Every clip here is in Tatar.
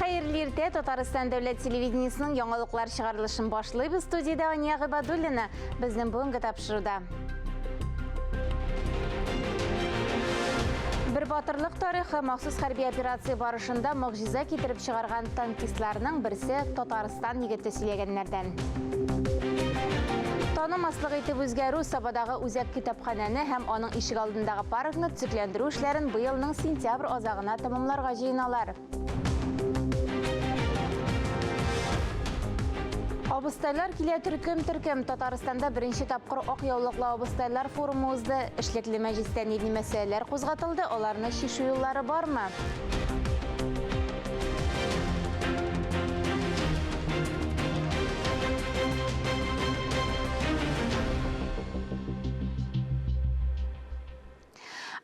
Хәерле иртә, Татарстан дәүләт телевидениесының яңалыклар чыгарылышын башлыйбыз. Студиядә Ания Гыйбадуллина. Безнең бүгенге тапшыруда. Бер батырлык тарихы махсус хәрби операция барышында могҗиза китереп чыгарган танкистларның берсе Татарстан егете сөйләгәннәрдән. Танымаслык итеп үзгәрү Сабадагы үзәк китапханәне һәм аның ишегалдындагы паркны төзекләндерү эшләрен быелның сентябрь азагына тәмамларга җыеналар. Абыстайлар килә төркем-төркем. Татарстанда беренче тапкыр ак яулыклы абыстайлар форумы узды. Эшлекле мәҗлестә нинди мәсьәләләр кузгатылды, аларны чишү юллары бармы?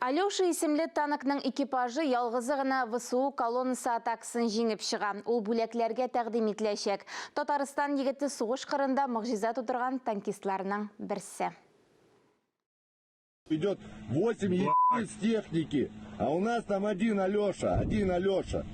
Алеша исемле танкның экипажы ялгызы гына ВСУ колоннасы атакасын җиңеп чыга. Ул бүләкләргә тәкъдим ителәчәк. Татарстан егете сугыш кырында могҗиза тудырган танкистларның берсе. Идет 8 единиц техники, а у нас там один Алеша, один Алеша.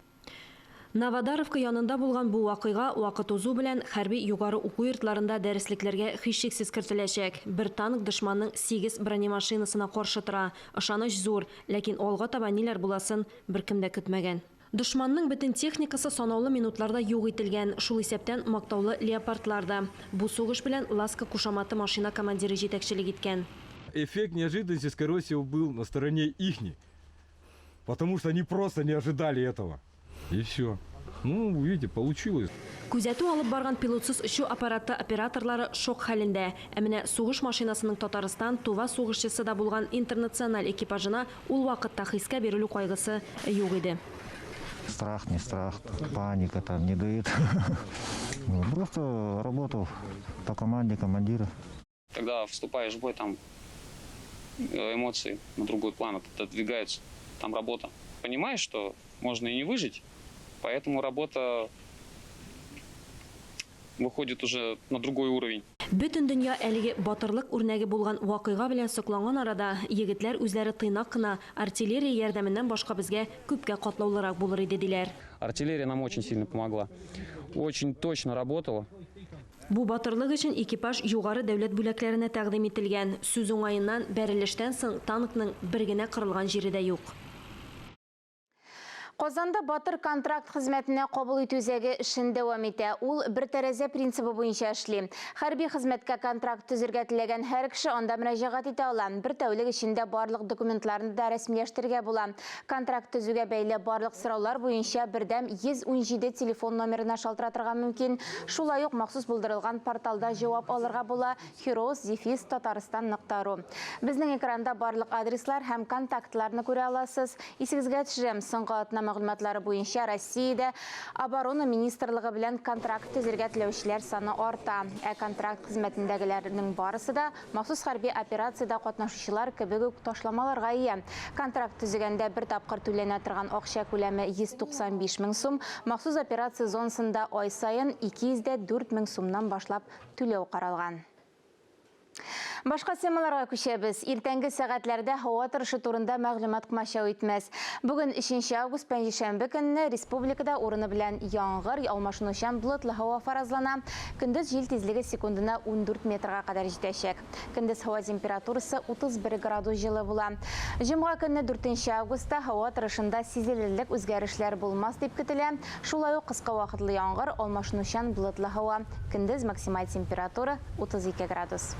Новодаровка янында булган бу вакыйга вакыт узу белән хәрби югары уку йортларында дәреслекләргә һичшиксез кертеләчәк. Бер танк дошманның сигез бронемашинасына каршы тора. Ышаныч зур, ләкин алга таба ниләр буласын беркем дә көтмәгән. Дошманның бөтен техникасы санаулы минутларда юк ителгән, шул исәптән мактаулы Леопардлар да. Бу сугыш белән Ласка кушаматы машина командиры җитәкчелек иткән. Эффект неожиданности, скорее всего, был на стороне ихней. Потому что они просто не ожидали этого. И все. Ну, видите, получилось. Күзәтү алып барган пилотсыз очу аппараты операторлары шок хәлендә. Ә менә сугыш машинасының Татарстан, Тува сугышчысы да булган интернациональ экипажына ул вакытта хискә бирелү кайгысы юк иде. Страх, не страх, паника там не дает. Просто работал по команде командира. Когда вступаешь в бой, там эмоции на другой план отодвигаются. Там работа. Понимаешь, что можно и не выжить, поэтому работа выходит уже на другой уровень. Бөтен дөнья әлеге батырлык үрнәге булган вакыйга белән сокланган арада, егетләр үзләре тыйнак кына, артиллерия ярдәменнән башка безгә күпкә катлаулырак булыр иде, диләр. Артиллерия нам очень сильно помогла. Очень точно работала. Бу батырлык өчен экипаж югары дәүләт бүләкләренә тәкъдим ителгән. Сүз уңаеннан, бәрелештән соң танкның бер генә кырылган җире дә юк. Казанда Батыр контракт хезмәтенә кабул итү үзәге эшен дәвам итә. Ул бер тәрәзә принцибы буенча эшли. Хәрби хезмәткә контракт төзергә теләгән һәр кеше анда мөрәҗәгать итә ала. Бер тәүлек эчендә барлык документларны да рәсмиләштерергә була. Контракт төзүгә бәйле барлык сораулар буенча бердәм 117 телефон номерына шалтыратырга мөмкин. Шулай ук махсус булдырылган порталда җавап алырга була, heroes дефис татарстан нокта ру. Безнең экранда барлык адреслар һәм контактларны күрә аласыз. Исегезгә төшерәм, соңгы атна мәгълүматлары буенча Россиядә Оборона министрлыгы белән контракт төзергә теләүчеләр саны арта. Ә контракт хезмәтендәгеләрнең барысы да Махсус хәрби операциядә катнашучылар кебек үк ташламаларга ия. Контракт төзегәндә бер тапкыр түләнә торган акча күләме 195 мең сум, махсус операция зонасында ай саен 204 мең сумнан башлап түләү каралган. Башка темаларга күчәбез. Иртәнге сәгатьләрдә һава торышы турында мәгълүмат комачау итмәс. Бүген 3 август пәнҗешәмбе көнне республикада урыны белән яңгыр, алмашынучан болытлы һава фаразлана. Көндез җил тизлеге секундына 14 метрга кадәр җитәчәк. Көндез һава температурасы 31 градус җылы була. Җомга көнне 4 августта һава торышында сизелерлек үзгәрешләр булмас дип көтелә. Шулай ук кыска вакытлы яңгыр, алмашынучан болытлы һава. Көндез максималь температура 32 градус.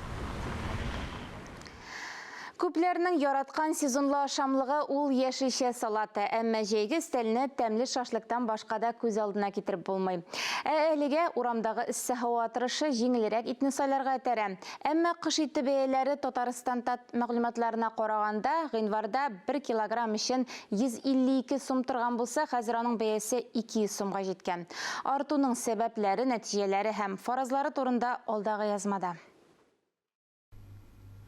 Күпләрнең яраткан сезонлы ашамлыгы ул яшелчә салаты. Әмма җәйге өстәлне тәмле шашлыктан башка да күз алдына китереп булмый. Ә әлегә урамдагы эссе һава торышы җиңелрәк итне сайларга этәрә. Әмма кыш ите бәяләре Татарстантат мәгълүматларына караганда, гыйнварда бер килограмм өчен 152 сум торган булса, хәзер аның бәясе 200 сумга җиткән. Артуның сәбәпләре, нәтиҗәләре һәм фаразлары турында алдагы язмада.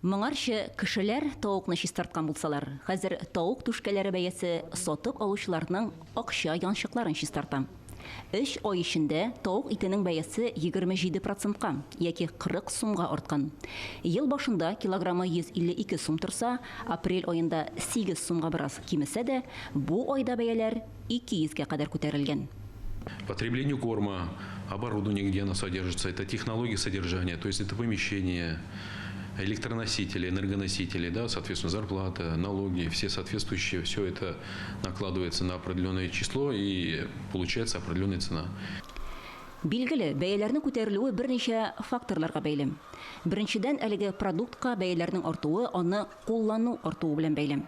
Моңарчы кешеләр тавыкны чистарткан булсалар, хәзер тавык түшкәләре бәясе сатып алучыларның акча янчыкларын чистарта. Өч ай эчендә тавык итенең бәясе 27 процентка, яки 40 сумга арткан. Ел башында килограммы 152 сум торса, апрель аенда 8 сумга бераз кимесә дә, бу айда бәяләр 200 гә кадәр күтәрелгән. Потреблению корма, оборудование, где оно содержится, это технология содержания, то есть это помещение, электроносители, энергоносители, да, соответственно, зарплата, налоги, все соответствующие, все это накладывается на определенное число, и получается определенная цена. Билгеле, бәяләрнең күтәрелүе берничә факторларга бәйле. Беренчедән, әлеге продуктка бәяләрнең артуы аны куллану артуы белән бәйле.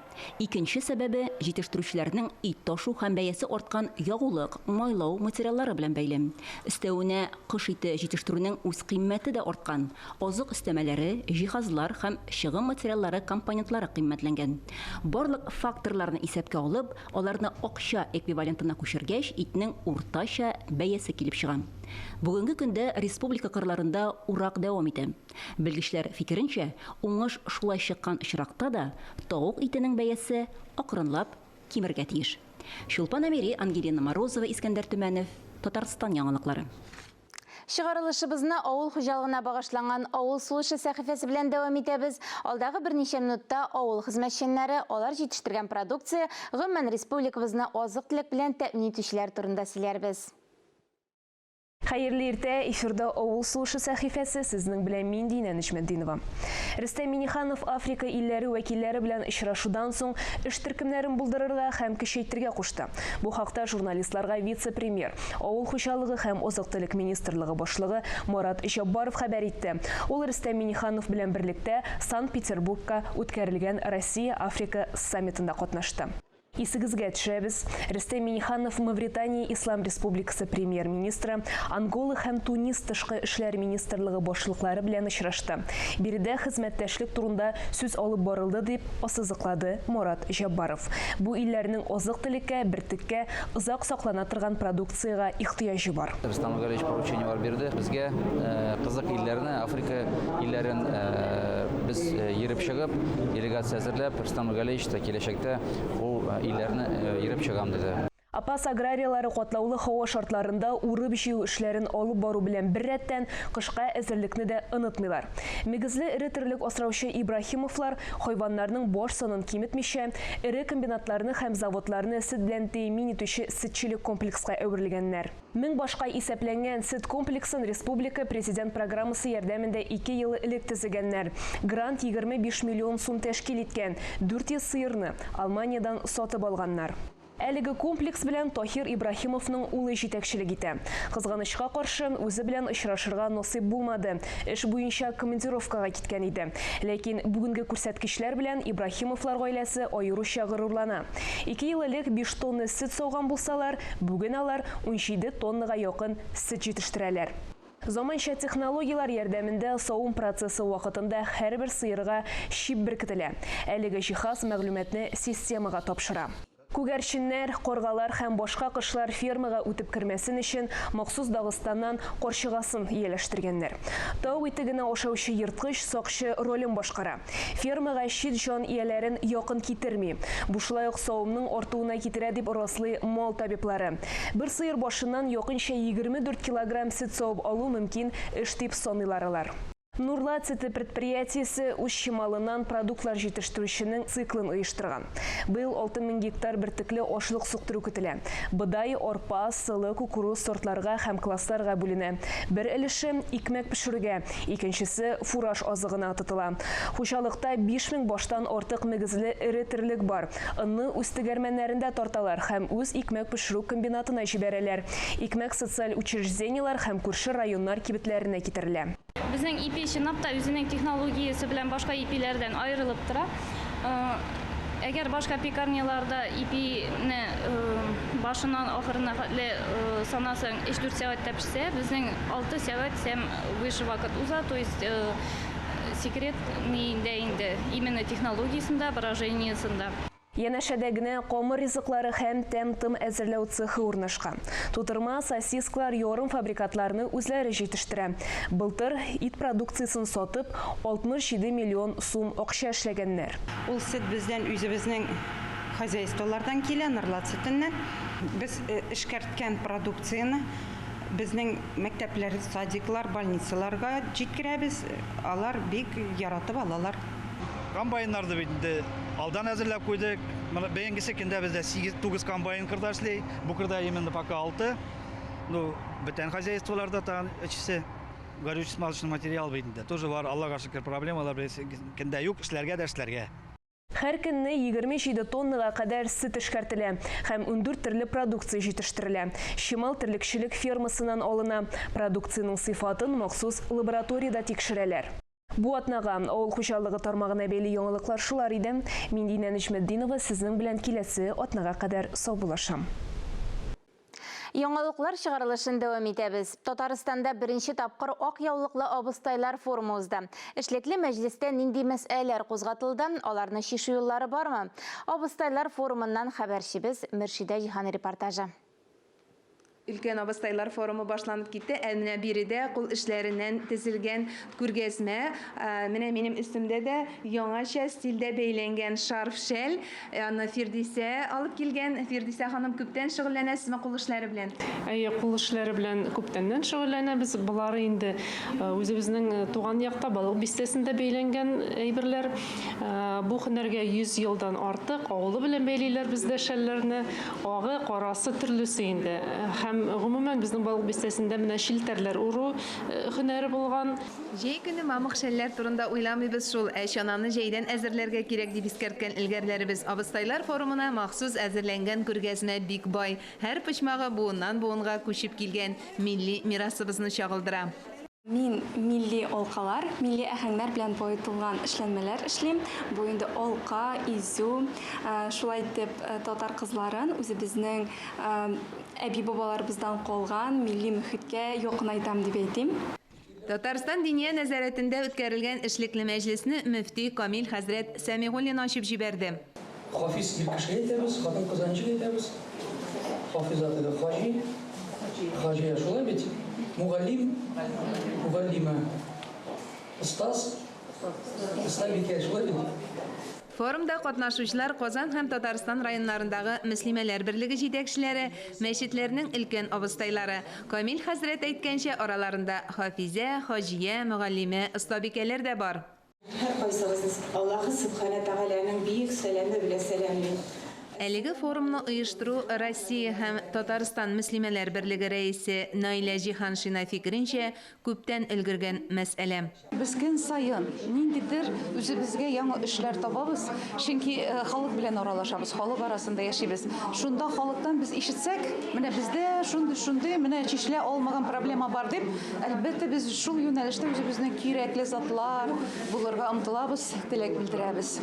Икенче сәбәбе җитештерүчеләрнең ит ташу һәм бәясе арткан ягулык, майлау материаллары белән бәйле. Өстәвенә, кош ите җитештерүнең үзкыйммәте дә арткан. Азык өстәмәләре, җиһазлар һәм чыгым материаллары компонентлары кыйммәтләнгән. Барлык факторларны исәпкә алып, аларны акча эквивалентына күчергәч, итнең уртача бәясе килеп чыга. Бүгенге көндә республика кырларында урак дәвам итә. Белгечләр фикеренчә, уңыш шулай чыккан очракта да, тавык итенең бәясе акрынлап кимергә тиеш. Чулпан Әмири, Ангелина Морозова, Искәндәр Төмәнов, Татарстан яңалыклары. Чыгарылышыбызны авыл хуҗалыгына багышланган Авыл сулышы сәхифәсе белән дәвам итәбез. Алдагы берничә минутта авыл хезмәтчәннәре, алар җитештергән продукция, гомумән республикабызны азык-төлек белән тәэмин итүчеләр турында сөйләрбез. Хәерле иртә, эфирда Авыл сулышы сәхифәсе, сезнең белән мин Динә Нөҗмәтдинова. Рөстәм Миңнеханов Африка илләре вәкилләре белән очрашудан соң эш төркемнәрен булдырырга һәм көчәйтергә кушты. Бу хакта журналистларга вице-премьер, авыл хуҗалыгы һәм азык-төлек министрлыгы башлыгы Марат Җаббаров хәбәр итте. Ул Рөстәм Миңнеханов белән берлектә Санкт-Петербургка үткәрелгән Россия-Африка саммитында катнашты. Исегезгә төшерәбез, Рөстәм Миңнеханов Мавритания Ислам Республикасы премьер-министры, Ангола һәм Тунис тышкы эшләр министрлыгы башлыклары белән очрашты. Биредә хезмәттәшлек турында сүз алып барылды, дип ассызыклады Марат Җәббаров. Бу илләрнең азык-төлеккә, бөртеккә, озак саклана торган продукциягә ихтыяҗы бар. Рөстәм Нургалиевич поручениеләр бирде. Безгә кызык илләрне, Африка илләрен без йөреп чыгып, делегация әзерләп, Рөстәм Нургалиевич та киләчәктә ул илләрне йөреп чыгам диде. Апас аграрийлары катлаулы һава шартларында урып-җыю эшләрен алып бару белән беррәттән, кышка әзерлекне дә онытмыйлар. Мөгезле эре терлек асраучы Ибраһимовлар хайваннарның баш санын киметмичә, эре комбинатларны һәм заводларны сөт белән тәэмин итүче сөтчелек комплекска әверелгәннәр. 1000 башка исәпләнгән сөт комплексын республика Президент программасы ярдәмендә 2 ел элек төзегәннәр. Грант 25 миллион сум тәшкил иткән, 400 сыерны Алманиядән сатып алганнар. Әлеге комплекс белән Таһир Ибраһимовның улы җитәкчелек итә. Кызганычка каршы, үзе белән очрашырга насыйп булмады. Эш буенча командировкага киткән иде. Ләкин бүгенге күрсәткечләр белән Ибраһимовлар гаиләсе аеруча горурлана. 2 ел элек 5 тонна сөт сауган булсалар, бүген алар 17 тоннага якын сөт җитештерәләр. Заманча технологияләр ярдәмендә савым процессы вакытында һәрбер сыерга чип беркетелә. Әлеге җиһаз мәгълүматны системага тапшыра. Күгәрченнәр, каргалар һәм башка кошлар фермага үтеп кермәсен өчен махсус Дагыстаннан карчыгасын ияләштергәннәр. Тау ите генә ашаучы ерткыч сакчы ролен башкара. Фермага чит җан ияләрен якын китерми. Бу шулай ук савымның артуына китерә дип раслый мал табиблары. Бер сыер башыннан якынча 24 килограмм сөт савып алу мөмкин эш дип саныйлар алар. Нурлат сөте предприятиесе үз чималыннан продуктлар җитештерүченең циклын оештырган. Быел 6000 гектар бөртекле ашлык суктыру көтелә. Бодай, арпа, сылы, кукуруз сортларга һәм классларга бүленә. Бер өлеше икмәк пешерүгә, икенчесе фураж азыгына тотыла. Хуҗалыкта 5000 баштан артык мөгезле эре терлек бар. Онны үз тегәрмәннәрендә тарталар һәм үз икмәк пешерү комбинатына җибәрәләр. Икмәк социаль учреждениеләр һәм күрше районнар кибетләренә китерелә. Безнең ипи чынлап та үзенең технологиясе белән башка ипиләрдән аерылып тора. Әгәр башка пекарняларда ипине башыннан ахырына хәтле санасаң 3-4 сәгатьтә пешсә, безнең 6 сәгать сәм выше вакыт уза, то есть секрет нинде инде, именно технологиясендә, брожениясендә. Янәшәдә генә камыр ризыклары һәм тәм-том әзерләү цехы урнашкан. Тутырма, сосисклар, ярым фабрикатларны үзләре җитештерә. Былтыр ит продукциясен сатып, 67 миллион сум акча эшләгәннәр. Ул сөт бездән үзебезнең хозяйстволардан килә, Нурлат сөтеннән. Без эшкәрткән продукцияне безнең мәктәпләр, садиклар, больницаларга җиткерәбез. Алар бик яратып алалар. Комбайннарны бит инде алдан әзерләп куйдык. Менә бәйгесе көндә бездә 8-9 комбайн кырда эшли. Бу кырда именно пока 6. Ну, бүтән хозяйстволарда тагын эчесе горючий смазочный материал бит инде. Тоже бар, Аллага шөкер, проблемалар кендә юк, эшләргә дә эшләргә. Һәр көнне 27 тоннага кадәр сөт эшкәртелә һәм 14 төрле продукция җитештерелә. Чимал терлекчелек фермасыннан алына. Продукциянең сыйфатын махсус лабораториядә тикшерәләр. Бу атнага авыл хуҗалыгы тармагына бәйле яңалыклар шулар иде. Мин Динә Нәҗметдинова сезнең белән киләсе атнага кадәр саубуллашам. Яңалыклар чыгарылышын дәвам итәбез. Татарстанда беренче тапкыр ак яулыклы абыстайлар форумы узды. Эшлекле мәҗлестә нинди мәсьәләләр кузгатылды, аларны чишү юллары бармы? Абыстайлар форумыннан хәбәрчебез Мөршидә Җиһан репортажы. Өлкән абыстайлар форумы башланып китте. Ә менә биредә кул эшләреннән тезелгән күргәзмә. Менә минем өстемдә дә яңача стильдә бәйләнгән шарф шәл. Аны Фирдисә алып килгән. Фирдисә ханым, күптән шөгыльләнәсезме кул эшләре белән? Әйе, кул эшләре белән күптәннән шөгыльләнәбез. Болары инде үзебезнең туган якта, Балык Бистәсендә бәйләнгән әйберләр. Бу һөнәргә 100 елдан артык, авылы белән бәйлиләр бездә шәлләрне. Агы, карасы төрлесе инде. Һәм, гомумән, безнең Балык Бистәсендә менә челтәрләр үрү һөнәре булган. Җәй көне мамык шәлләр турында уйламыйбыз шул, ә чананы җәйдән әзерләргә кирәк, дип искәрткән элгәрләребез. Абыстайлар форумына махсус әзерләнгән күргәзмә бик бай, һәр почмагы буыннан-буынга күчеп килгән милли мирасыбызны чагылдыра. Мин милли алкалар, милли аһәңнәр белән баетылган эшләнмәләр эшлим. Бу инде алка, изү. Шулай итеп, татар кызларын үзебезнең әби-бабаларыбыздан калган милли мөхиткә якынайтам дип әйтим. Татарстан Диния нәзарәтендә үткәрелгән эшлекле мәҗлесне мөфти Камил хәзрәт Сәмигуллин ачып җибәрде. Хафиз ир кешегә әйтәбез, хатын-кызга ничек әйтәбез? Хафиза теге хаҗи, хаҗия шулай бит? Мугаллим, мугаллима, остаз, остабикә шулай бит? Форумда катнашучылар Казан һәм Татарстан районнарындагы мөслимәләр берлеге җитәкчеләре, мәчетләрнең өлкән абыстайлары. Камил хәзрәт әйткәнчә, араларында хафизә, хаҗия, мөгаллимә, остабикәләр дә бар. Һәркайсыгызны Аллаһы Сүбхәнә Тәгаләнең биек сәламе белән сәламлим. Әлеге форумны оештыру Россия һәм Татарстан Мөслимәләр берлеге рәисе Наилә Җиһаншина фикеренчә, күптән өлгергән мәсьәлә. Без көн саен ниндидер үзебезгә яңа эшләр табабыз, чөнки халык белән аралашабыз, халык арасында яшибез. Шунда халыктан без ишетсәк, менә бездә шундый-шундый, менә чишелә алмаган проблема бар дип, Әлбәттә, без шул юнәлештә үзебезнең кирәкле затлар булырга омтылабыз, теләк белдерәбез.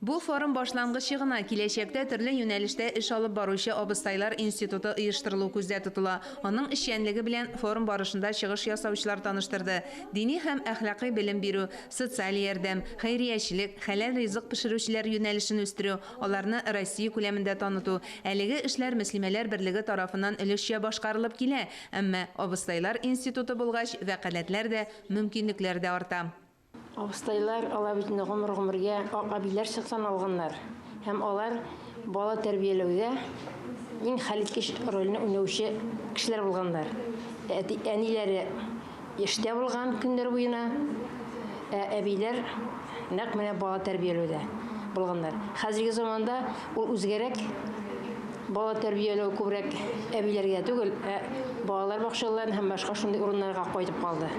Бу форум башлангычы гына, киләчәктә төрле юнәлештә эш алып баручы абыстайлар институты оештырылу күздә тотыла. Аның эшчәнлеге белән форум барышында чыгыш ясаучылар таныштырды. Дини һәм әхлакый белем бирү, социаль ярдәм, хәйриячелек, хәләл ризык пешерүчеләр юнәлешен үстерү, аларны Россия күләмендә таныту, әлеге эшләр Мөслимәләр берлеге тарафыннан өлешчә башкарылып килә, Әмма абыстайлар институты булгач, вәкаләтләр дә, мөмкинлекләр дә арта. Абыстайлар, алар бит инде гомер-гомергә ак әбиләр саналганнар һәм алар бала тәрбияләүдә иң хәлиткеч рольне уйнаучы кешеләр булганнар. Әти, әниләре эштә булган көннәр буена, ә әбиләр нәкъ менә бала тәрбияләүдә булганнар. Хәзерге заманда ул үзгәрәк, бала тәрбияләү күбрәк әбиләргә түгел, ә балалар бакчаларына һәм башка шундый урыннарга кайтып калды.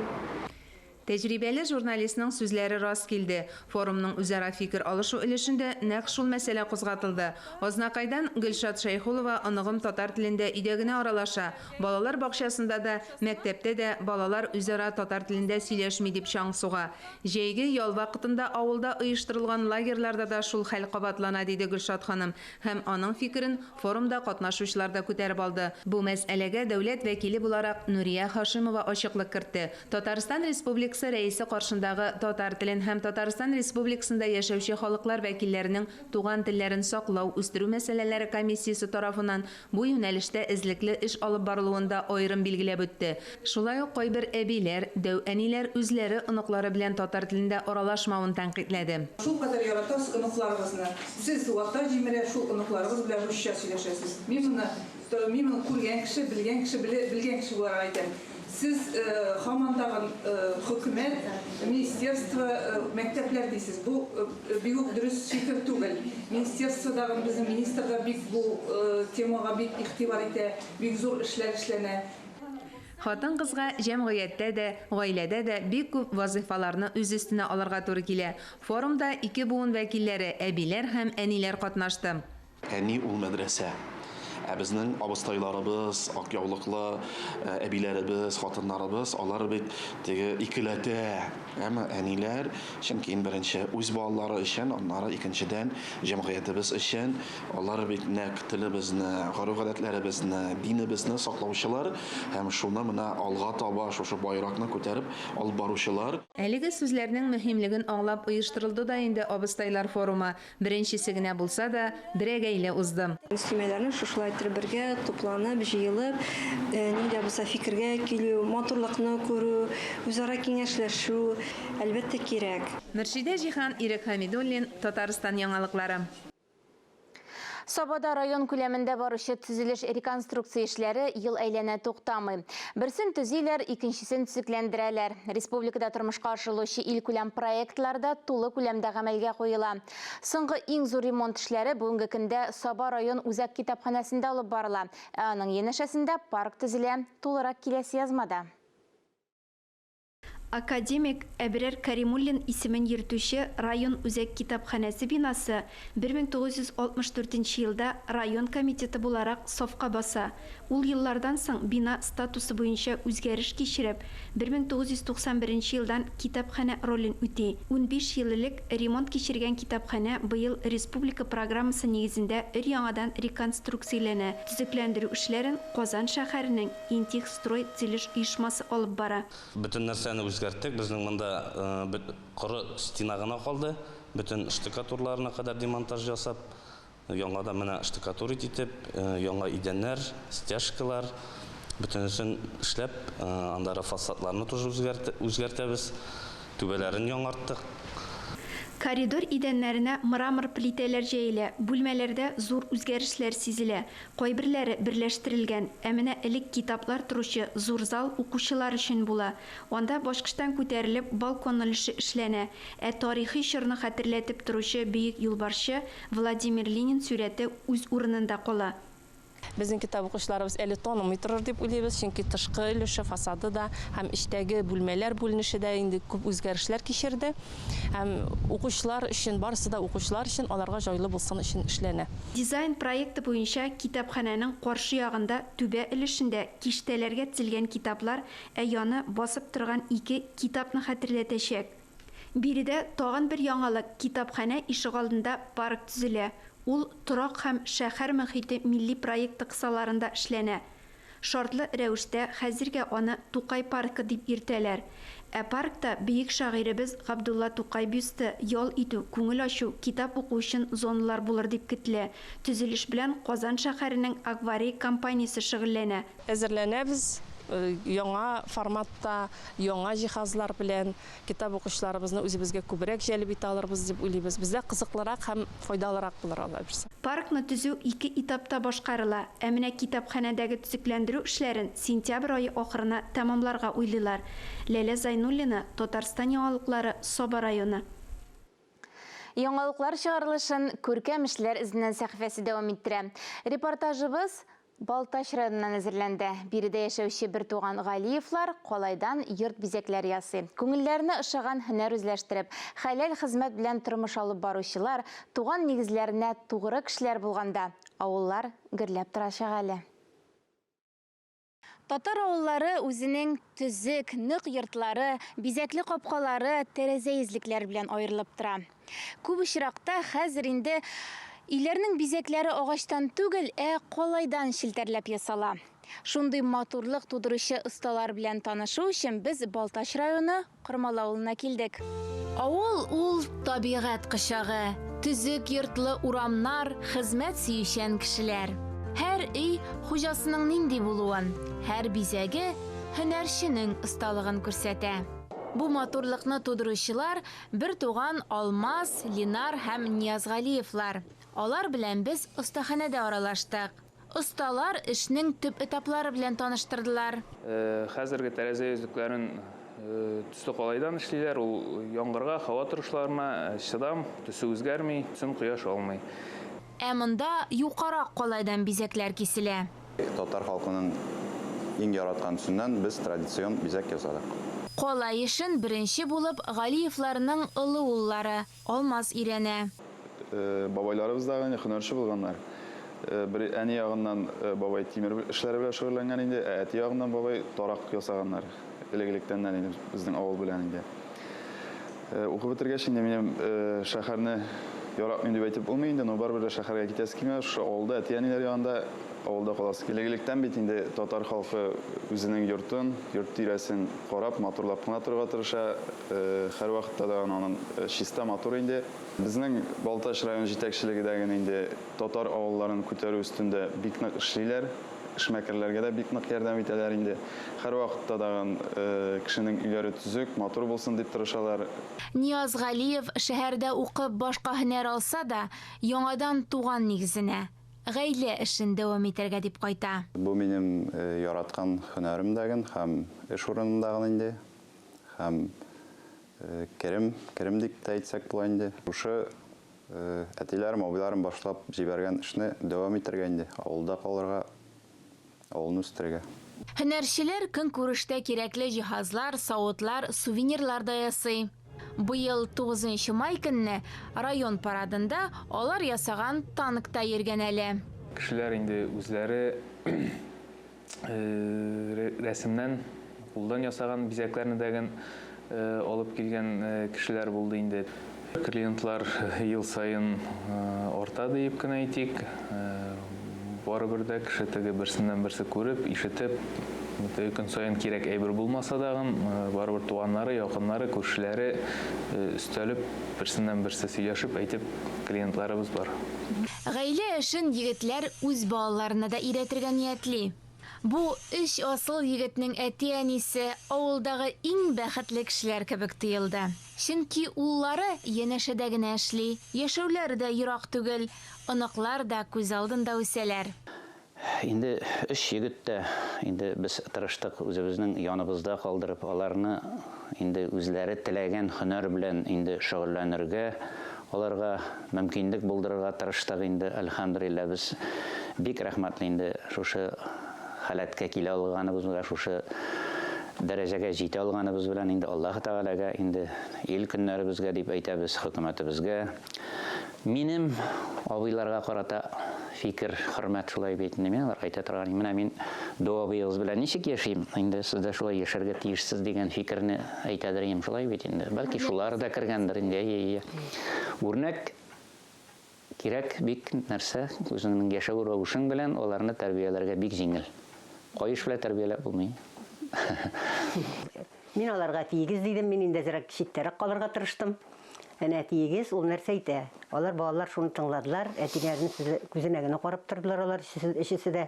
Тәҗрибәле журналистның сүзләре рас килде. Форумның үзара фикер алышу өлешендә нәкъ шул мәсьәлә кузгатылды. Азнакайдан Гөлшат Шәйхулова оныгым татар телендә өйдә генә аралаша, балалар бакчасында да, мәктәптә дә балалар үзара татар телендә сөйләшми дип чаң суга. Җәйге ял вакытында авылда оештырылган лагерьларда да шул хәл кабатлана, диде Гөлшат ханым. Һәм аның фикерен форумда катнашучылар да күтәреп алды. Бу мәсьәләгә дәүләт вәкиле буларак Нурия Һашимова ачыклык кертте. Татарстан Республикасы Рәисе каршындагы Татар телен һәм Татарстан Республикасында яшәүче халыклар вәкилләренең туган телләрен саклау, үстерү мәсьәләләре комиссиясе тарафыннан бу юнәлештә эзлекле эш алып барылуын да аерым билгеләп үтте. Шулай ук кайбер әбиләр, дәү әниләр үзләре оныклары белән татар телендә аралашмавын тәнкыйтьләде. Шулкадәр яратасыз оныкларыгызны. Сез вата җимерә шул оныкларыгыз белән русча сөйләшәсез. Мин моны, мин моны күргән кеше, белгән кеше, белгән кеше буларак әйтәм. Сез һаман тагын хөкүмәт, министерство, мәктәпләр дисез. Бу бик үк дөрес фикер түгел. Министерство дагын безнең министр да бик бу темага бик игътибар итә, бик зур эшләр эшләнә. Хатын-кызга җәмгыятьтә дә, гаиләдә дә бик күп вазыйфаларны үз өстенә алырга туры килә. Форумда ике буын вәкилләре, әбиләр һәм әниләр катнашты. Әни ул мәдрәсә. Ә безнең абыстайларыбыз, ак яулыклы әбиләребез, хатыннарыбыз, алар бит теге икеләтә. Әмма әниләр, чөнки иң беренче үз балалары өчен, аннары икенчедән җәмгыятебез өчен, алар бит нәкъ телебезне, гореф-гадәтләребезне, динебезне саклаучылар һәм шуны менә алга таба шушы байракны күтәреп алып баручылар. Әлеге сүзләрнең мөһимлеген аңлап оештырылды да инде абыстайлар форумы. Беренчесе генә булса да, берәгәйле узды. Мөслимәләрнең шушылай иттереп бергә тупланып, җыелып, нинди дә булса фикергә килү, матурлыкны күрү, үзара киңәшләшү, әлбәттә, кирәк. Мөршидә Җиһан, Ирек Хәмидуллин, Татарстан яңалыклары. Сабада район күләмендә баручы төзелеш реконструкция эшләре ел әйләнә туктамый. Берсен төзиләр, икенчесен төзекләндерәләр. Республикада тормышка ашырылучы илкүләм проектлар да тулы күләмдә гамәлгә куела. Соңгы иң зур ремонт эшләре бүгенге көндә Саба район үзәк китапханәсендә алып барыла. Ә аның янәшәсендә парк төзелә. Тулырак киләсе язмада. Академик Әбрар Кәримуллин исемен йөртүче район үзәк китапханәсе бинасы 1964 нче елда район комитеты буларак сафка баса. Ул еллардан соң бина статусы буенча үзгәреш кичереп, 1991 нче елдан китапханә ролен үти. 15 ел элек ремонт кичергән китапханә быел республика программасы нигезендә өр-яңадан реконструкцияләнә. Төзекләндерү эшләрен Казан шәһәренең Интехстрой төзелеш оешмасы алып бара. Бөтен нәрсәне үзгәрттек. Безнең монда коры стена гына калды. Бөтен штукатурларына кадәр демонтаж ясап, яңадан менә штукатурить итеп, яңа идәннәр, стяжкалар, бөтенесен эшләп, аннары фасадларны тоже үзгәртәбез, түбәләрен яңарттык. Коридор идәннәренә мрамор плитәләр җәелә, бүлмәләрдә зур үзгәрешләр сизелә. Кайберләре берләштерелгән, ә менә элек китаплар торучы зур зал укучылар өчен була. Анда баскычтан күтәрелеп балкон өлеше эшләнә. Ә тарихи чорны хәтерләтеп торучы бөек юлбашчы Владимир Ленин сурәте үз урынында кала. Безнең китап укучыларыбыз әле танымый торыр дип уйлыйбыз, чөнки тышкы өлеше, фасады да һәм эчтәге бүлмәләр бүленеше дә инде күп үзгәрешләр кичерде. Һәм укучылар өчен, барысы да укучылар өчен, аларга җайлы булсын өчен эшләнә. Дизайн проекты буенча китапханәнең каршы ягында түбә өлешендә киштәләргә тезелгән китаплар, ә яны басып торган ике китапны хәтерләтәчәк. Биредә тагын бер яңалык, китапханә ишегалдында парк төзелә. Ул Торак һәм шәһәр мохите милли проекты кысаларында эшләнә. Шартлы рәвештә хәзергә аны Тукай паркы дип йөртәләр. Ә паркта бөек шагыйребез Габдулла Тукай бюсты, ял итү, күңел ачу, китап уку өчен зоналар булыр дип көтелә. Төзелеш белән Казан шәһәренең Акварей компаниясе шөгыльләнә. Әзерләнәбез, яңа форматта, яңа җиһазлар белән. Китап укучыларыбызны үзебезгә күбрәк җәлеп итә алырбыз дип уйлыйбыз. Бездә кызыклырак һәм файдалырак булыр алла бирсә. Паркны төзү ике этапта башкарыла, ә менә китапханәдәге төзекләндерү эшләрен сентябрь ае ахырына тәмамларга уйлыйлар. Ләлә Зайнуллина, Татарстан яңалыклары, Саба районы. Яңалыклар чыгарылышын Күркәм эшләр эзеннән сәхифәсе дәвам иттерә. Репортажыбыз Балтач районыннан әзерләнде. Биредә яшәүче бертуган Галиевлар калайдан йорт бизәкләре ясый. Күңелләренә ошаган һөнәр үзләштереп, хәләл хезмәт белән тормыш алып баручылар, туган нигезләренә тугры кешеләр булганда, авыллар гөрләп торачак әле. Татар авыллары үзенең төзек, нык йортлары, бизәкле капкалары, тәрәзә йөзлекләре белән аерылып тора. Күп очракта хәзер инде өйләрнең бизәкләре агачтан түгел, ә калайдан челтәрләп ясала. Шундый матурлык тудыручы осталар белән танышу өчен без Балтач районы Кормалы авылына килдек. Авыл ул табигать кочагы, төзек йортлы урамнар, хезмәт сөючән кешеләр. Һәр өй хуҗасының нинди булуын, һәр бизәге һөнәрченең осталыгын күрсәтә. Бу матурлыкны тудыручылар бертуган Алмаз, Линар һәм Ниязгалиевлар. Алар белән без остаханәдә аралаштык. Осталар эшнең төп этаплары белән таныштырдылар. Хәзерге тәрәзә йөзлекләрен төсле калайдан эшлиләр. Ул яңгырга, һава торышларына чыдам, төсе үзгәрми, төсен кояш алмый. Ә монда юкарак калайдан бизәкләр киселә. Татар халкының иң яраткан төсеннән без традицион бизәк ясадык. Калай эшен беренче булып Галиевларның олы уллары Алмаз өйрәнә. Бабайларыбыз да инде һөнәрче булганнар. Бер әни ягыннан бабай тимер эшләре белән шөгыльләнгән инде, ә әти ягыннан бабай тарак ясаганнар. Элек-электәннән инде безнең авыл белән инде. Укып бетергәч инде минем шәһәрне яратмыйм дип әйтеп булмый инде, но барыбер дә шәһәргә китәсе килмәде. Шушы авылда, әти-әниләр янында авылда каласы килә. Элек-электән бит инде татар халкы үзенең йортын, йорт тирәсен карап, матурлап кына торырга тырыша. Һәрвакытта да аның чиста, матур инде. Безнең Балтач район җитәкчелеге дә генә инде татар авылларын күтәрү өстендә бик нык эшлиләр. Эшмәкәрләргә дә бик нык ярдәм итәләр инде. Һәрвакытта тагын кешенең өйләре төзек, матур булсын дип тырышалар. Нияз Галиев шәһәрдә укып башка һөнәр алса да, яңадан туган нигезенә, гаилә эшен дәвам итәргә дип кайта. Бу минем яраткан һөнәрем дәген һәм эш урыным дагын инде. Һәм керем, керем дип тә әйтсәк була инде. Шушы Әтиләрем, абыйларым башлап җибәргән эшне дәвам итәргә инде, авылда калырга, авылны үстерергә. Һөнәрчеләр көнкүрештә кирәкле җиһазлар, савытлар, сувенирлар да ясый. Быел тугызынчы май көнне район парадында алар ясаган танк та йөргән әле. Кешеләр инде үзләре рәсемнән, кулдан ясаган бизәкләрне дә ген алып килгән кешеләр булды инде. Клиентлар ел саен арта диеп кенә әйтик. Барыбер дә кеше теге берсеннән-берсе күреп, ишетеп, теге көн саен кирәк әйбер булмаса дагын, барыбер туганнары, якыннары, күршеләре өстәлеп, берсеннән-берсе сөйләшеп, әйтеп, клиентларыбыз бар. Гаилә эшен егетләр үз балаларына да өйрәтергә ниятли. Бу өч асыл егетнең әти-әнисе авылдагы иң бәхетле кешеләр кебек тоелды. Чөнки уллары янәшәдә генә эшли, яшәүләре дә ерак түгел, оныклар да күз алдында үсәләр. Инде өч егет тә инде без тырыштык үзебезнең яныбызда калдырып, аларны инде үзләре теләгән һөнәр белән инде шөгыльләнергә, аларга мөмкинлек булдырырга тырыштык инде. Әлхәмдүлилләһ, без бик рәхмәтле инде шушы халәткә килә алганыбызга, шушы дәрәҗәгә җитә алганыбыз белән инде Аллаһы Тәгаләгә, инде ил-көннәребезгә дип әйтәбез, хөкүмәтебезгә. Минем абыйларга карата фикер, хөрмәт шулай бит инде. Мин аларга әйтә торган идем, менә мин до абыегыз белән ничек яшим, инде сез дә шулай яшәргә тиешсез дигән фикерне әйтәдер идем, шулай бит инде. Бәлки шулар да кергәндер инде, әйе, әйе. Үрнәк кирәк бик нәрсә, үзеңнең яшәү рәвешең белән аларны тәрбияләргә бик җиңел. Каеш белән тәрбияләп булмый. Мин аларга әтиегез дидем, мин инде әзрәк читтәрәк калырга тырыштым. Әнә әтиегез, ул нәрсә әйтә? Алар, балалар шуны тыңладылар, әтиләренең сүзе, күзенә генә карап тордылар алар өчесе, өчесе дә.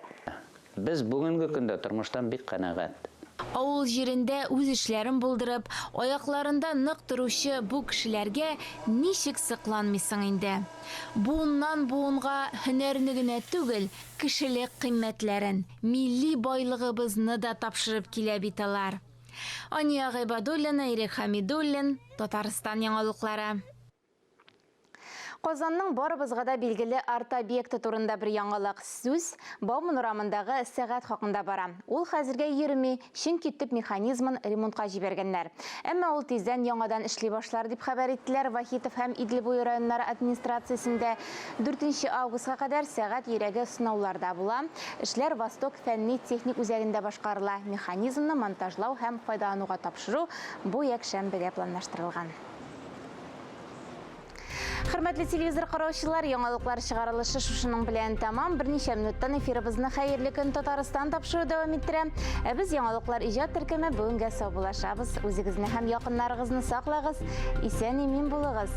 Без бүгенге көндә тормыштан бик канәгать. Авыл җирендә үз эшләрен булдырып, аякларында нык торучы бу кешеләргә ничек сокланмыйсың инде? Буыннан-буынга һөнәрне генә түгел, кешелек кыйммәтләрен, милли байлыгыбызны да тапшырып килә бит алар. Ания Гыйбадуллина, Ирек Хәмидуллин, Татарстан яңалыклары. Казанның барыбызга да билгеле арт-объекты турында бер яңалык. Сүз Бауман урамындагы сәгать хакында бара. Ул хәзергә йөрми, чөнки төп механизмын ремонтка җибәргәннәр. Әмма ул тиздән яңадан эшли башлар, дип хәбәр иттеләр Вахитов һәм Идел буе районнары администрациясендә. Дүртенче августка кадәр сәгать йөрәге сынауларда була. Эшләр Восток фәнни-техник үзәгендә башкарыла. Механизмны монтажлау һәм файдалануга тапшыру бу якшәмбегә планлаштырылган. Хөрмәтле телевизор караучылар, яңалыклар чыгарылышы шушының белән тәмам. Берничә минуттан эфирыбызны Хәерле көн Татарстан тапшыру дәвам иттерә. Ә без яңалыклар иҗат төркеме бүгенгә саубуллашабыз. Үзегезне һәм якыннарыгызны саклагыз, исән-имин булыгыз.